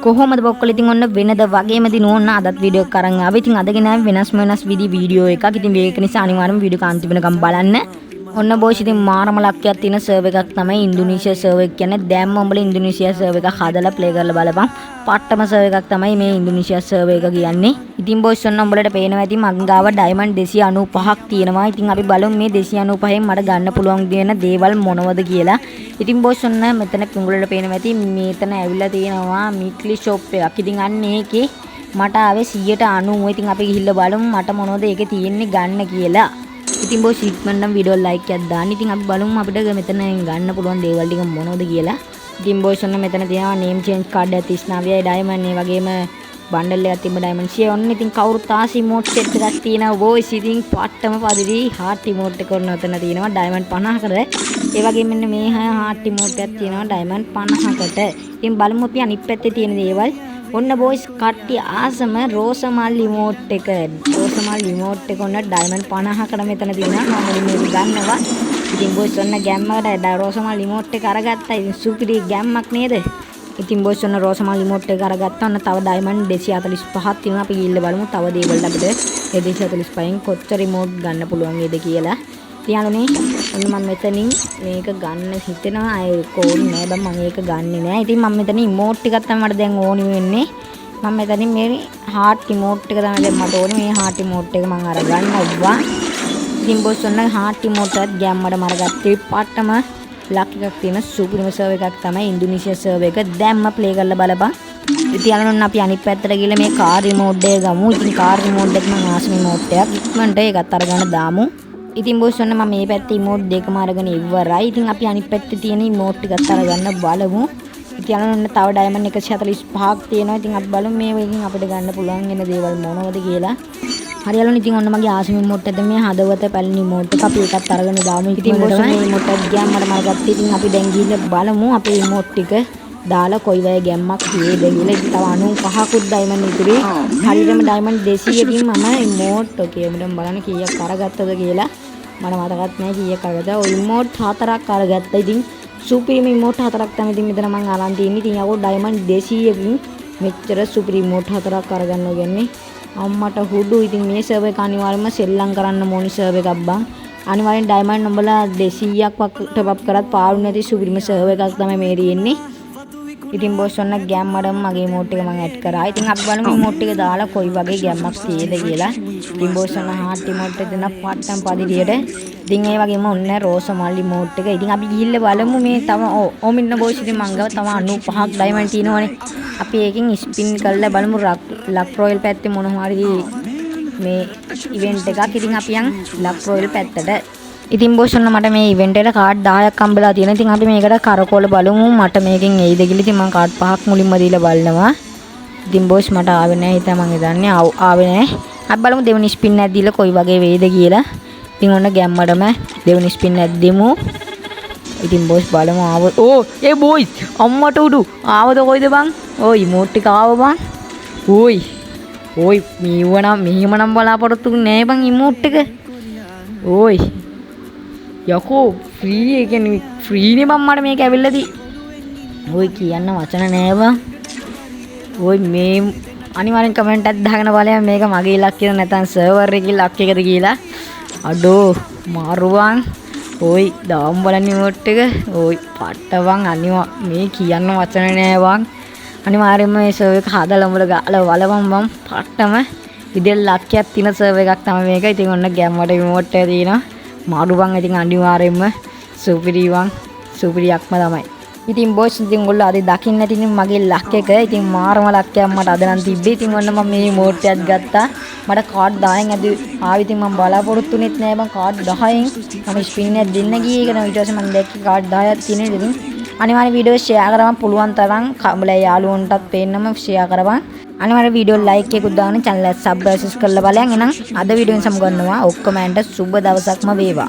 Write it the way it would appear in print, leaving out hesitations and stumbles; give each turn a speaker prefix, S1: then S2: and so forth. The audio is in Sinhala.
S1: කොහොමද බොක්කොල? ඉතින් ඔන්න වෙනද වගේම දින ඔන්න අදත් වීඩියෝ එකක් අරන් ආවා. ඉතින් අද ගෙනාවේ වෙනස්ම වෙනස් විදි වීඩියෝ එකක්. ඉතින් මේක නිසා අනිවාර්යයෙන්ම වීඩියෝ එක අන්තිම වෙනකම් බලන්න. ඔන්න බොයිස්, ඉතින් මාරම ලක්කයක් තියෙන සර්වර් එකක් තමයි ඉන්දුනීසියා සර්වර් එක කියන්නේ. දැන්ම උඹලා ඉන්දුනීසියා සර්වර් එක හදලා ප්ලේ කරලා බලපන්. පට්ටම සර්වර් එකක් තමයි මේ ඉන්දුනීසියා සර්වර් එක කියන්නේ. ඉතින් බොයිස්, ඔන්න උඹලට පේනවා ඇති මං ගාව ඩයමන්ඩ් 295ක් තියෙනවා. ඉතින් අපි බලමු මේ 295න් මට ගන්න පුළුවන් දෙන දේවල් මොනවද කියලා. ඉතින් බොයිස්, ඔන්න මෙතන උඹලට පේනවා ඇති මෙතන ඇවිල්ලා තියෙනවා වීක්ලි ෂොප් එකක්. ඉතින් අන්න ඒකේ මට ආවේ 190. ඉතින් අපි ගිහිල්ලා බලමු මට මොනවද ඒකේ තියෙන්නේ ගන්න කියලා. ඉතින් බොයිස්, ඉක්මනටම වීඩියෝ ලයික් එකක් දාන්න. ඉතින් අපි බලමු අපිට මෙතන ගන්න පුළුවන් දේවල් ටික මොනවද කියලා. ඉතින් බොයිස්, ඔන්න මෙතන තියෙනවා නේම් චේන්ජ් කාඩ් එක 39යි ඩයමන්ඩ්. ඒ වගේම බණ්ඩල් එකක් තිබ්බ ඩයමන්ඩ් 100. ඔන්න ඉතින් කවුරුත් ආස ඉමෝට් සෙට් එකක් තියෙනවා බොයිස්. ඉතින් පට්ටම පදිවි හાર્ට් ඉමෝට් එක ඔන්න ඔතන තියෙනවා ඩයමන්ඩ් 50කට. ඒ වගේම මෙන්න මේ හાર્ට් ඉමෝට් එකක් තියෙනවා ඩයමන්ඩ් 50කට. ඉතින් බලමු අපි අනිත් පැත්තේ තියෙන දේවල්. ඔන්න බොයිස්, කට්ටිය ආසම රෝස මල් ඉමෝට් එක. රෝස මල් ඉමෝට් එක ඔන්න ඩයමන්ඩ් 50කට මෙතන තියෙනවා. මම මුලින්ම මේක ගන්නවා. ඉතින් බොයිස්, ඔන්න ගැම්මකට රෝස මල් ඉමෝට් එක අරගත්තා. ඉතින් සුපිරි ගැම්මක් නේද? ඉතින් බොයිස්, ඔන්න රෝස මල් ඉමෝට් එක අරගත්තා. ඔන්න තව ඩයමන්ඩ් 245ක් තියෙනවා. අපි ගිහිල්ලා බලමු තව දේවල් අපිට ඒ 245න් කොච්චර ඉමෝට් ගන්න පුළුවන් වේද කියලා. තියානුනේ ඔන්න මම මෙතනින් මේක ගන්න හිතෙනවා. අය ඒක ඕනේ නෑ බං, මම ඒක ගන්නෙ නෑ. ඉතින් මම මෙතනින් ඉමෝට් ටිකක් තමයි මට දැන් ඕනි වෙන්නේ. මම මෙතනින් මේ හાર્ට් ඉමෝට් එක තමයි දැන් මට ඕනේ. මේ හાર્ට් ඉමෝට් එක මං අර ගන්නවා. ඉතින් බොස්, ඔන්න හાર્ට් ඉමෝට් එකත් ගැම්මට මර ගත්තේ. පට්ටම ලක් එකක් තියෙන සුපිරිම සර්වර් එකක් තමයි ඉන්දුනීසියා සර්වර් එක. දැම්ම ප්ලේ කරලා බලපන්. ඉතින් යන්න ඔන්න අපි අනිත් පැත්තට ගිහලා මේ කාර් රිමෝට් එක ගමු. ඉතින් කාර් රිමෝට් එක මං ආසම ඉමෝට් එකක්. ඉක්මනට ඒකත් අරගන්න දාමු. ඉතින් බොස්, ඔන්න මම මේ පැත්තේ ඉමෝට් දෙකම අරගෙන ඉවරයි. ඉතින් අපි අනිත් පැත්තේ තියෙන ඉමෝට් ටිකත් අරගන්න බලමු. ඉතින් යන්න ඔන්න තව ඩයමන්ඩ් 145ක් තියෙනවා. ඉතින් අපි බලමු මේ වගේ අපිට ගන්න පුළුවන් වෙන දේවල් මොනවද කියලා. හරි යාළුවනේ, ඉතින් ඔන්න මගේ ආසම ඉමෝට් එක මේ හදවත පැලෙන ඉමෝට් එක. අපි ඒකත් අරගෙන දාමු. ඉතින් බොස්, මේ ඉමෝට් එකත් ගියාම මට මරගත්තා. ඉතින් අපි දැන් ගිහිල්ලා බලමු අපේ ඉමෝට් ටික දාලා කොයි වගේ ගැම්මක් තියෙයිද කියලා. ඉතින් තව 95කුත් ඩයමන්ඩ් ඉතිරි. හරියටම ඩයමන්ඩ් 200කින් මම ඉමෝට් ඔකේ මුලම බලන්න කීයක් අරගත්තද කියලා. මට මතකත් නෑ කීයක් අරගත්තා. ඔය ඉමෝට් හතරක් අරගත්තා. ඉතින් සුපිරිම ඉමෝට් හතරක් තමයි ඉතින් මෙතන මං අරන් තියෙන්නේ. ඉතින් යකෝ ඩයමන්ඩ් 200කින් මෙච්චර සුපිරි ඉමෝට් හතරක් අරගන්නවා කියන්නේ අම්මට හුඩු. ඉතින් මේ සර්වර් එක අනිවාර්යයෙන්ම සෙල්ලම් කරන්න ඕනි සර්වර් එකක් බං. අනිවාර්යෙන් ඩයමන්ඩ් උඹලා 200ක් ටොප් අප් කරත් පාළු නැති සුපිරිම සර්වර් එකක් තමයි මේ තියෙන්නේ. ඉතින් බොස්, ඔන්න ගැම්මටම මගේ ඉමෝට් එක මං ඇඩ් කරා. ඉතින් අපි බලමු ඉමෝට් එක දාලා කොයි වගේ ගැම්මක් තියෙද කියලා. ඉතින් බොස්, ඔන්න හાર્ට් ඉමෝට් එක දෙන පට්ටම් පදිරියට. ඉතින් ඒ වගේම ඔන්න රෝස මල් ඉමෝට් එක. ඉතින් අපි ගිහිල්ලා බලමු මේ තව ඔව් ඔව් ඉන්න බොස්, ඉතින් මං ගාව තව 95ක් ඩයමන්ඩ් තියෙනවනේ. අපි ඒකෙන් ස්පින් කරලා බලමු ලක් රොයල් පැත්තේ මොන හරි මේ ඉවෙන්ට් එකක්. ඉතින් අපි යන් ලක් රොයල් පැත්තට. ඉතින් බොස්, ඔන්න මට මේ ඉවෙන්ට් එකට කාඩ් 10ක් හම්බෙලා තියෙනවා. ඉතින් අපි මේකට කරකෝල බලමු මට මේකෙන් එයිද කියලා. ඉතින් මං කාඩ් පහක් මුලින්ම දීලා බලනවා. ඉතින් බොස්, මට ආවේ නෑ. හිතා මං හිතන්නේ ආවේ නෑ. අපි බලමු දෙවෙනි ස්පින් එකක් දීලා කොයි වගේ වෙයිද කියලා. ඉතින් ඔන්න ගැම්මටම දෙවෙනි ස්පින් එකක් දෙමු. ඉතින් බොස්, බලමු ආව. ඕ ඒ බොයිස්, අම්මට උඩු ආවද කොයිද බං? ඔය ඉමෝට් එක ආව බං. ඕයි ඕයි, මේව නම් මෙහෙම නම් බලාපොරොත්තු නෑ බං ඉමෝට් එක. ඕයි යකෝ, ෆ්‍රී, ඒ කියන්නේ ෆ්‍රී නේ බං මට මේක ඇවිල්ලා දී. ඔය කියන්න වචන නෑ බං. ඔය මේ අනිවාර්යෙන් කමෙන්ට් එකක් දාගෙන බලයන් මේක මගේ ලක් එකද නැත්නම් සර්වර් එකේ ලක් එකද කියලා. අඩෝ මාරුවන්. ඔයි දාමු බලන්න ඉමෝට් එක. ඔයි පට්ට බං. අනිවා මේ කියන්න වචන නෑ බං. අනිවාර්යෙන්ම මේ සර්වර් එක හදලා උඹලා ගාලා බලපන් බං. පට්ටම විදියට ලක් එකක් තියෙන සර්වර් එකක් තමයි මේක. ඉතින් ඔන්න ගැම්මට ඉමෝට් එක තියෙනවා. මාරු බං. ඉතින් අනිවාර්යෙන්ම සුපිරි බං, සුපිරියක්ම තමයි. ඉතින් බොයිස්, ඉතින් ඔයගොල්ලෝ අද දකින්න ඇති ඉතින් මගේ ලක් එක. ඉතින් මාරම ලක් එකක් මට අද නම් තිබ්බේ. ඉතින් ඔන්න මම මේ ඉමෝට් එකක් ගත්තා. මට කාඩ් 10න් අද ආවි. ඉතින් මම බලාපොරොත්තු වෙනෙත් නෑ බං කාඩ් 10න්. මම ස්පින් එකක් දෙන්න ගියේ ඒක නම. ඊට පස්සේ මම දැක්කේ කාඩ් 10ක් තියෙන. ඉතින් අනිවාර්යෙන් වීඩියෝ ෂෙයා කරපන් පුළුවන් තරම් උඹලා යාළුවන්ටත් පේන්නම ෂෙයා කරපන්. අනිවාර්යෙන් වීඩියෝ ලයික් එකකුත් දාන්න, චැනල් එක සබ්ස්ක්‍රයිබ් කරලා බලයන්. එහෙනම් අද වීඩියෝෙන් සමුගන්නවා. ඔක්කොමන්ට සුබ දවසක්ම වේවා.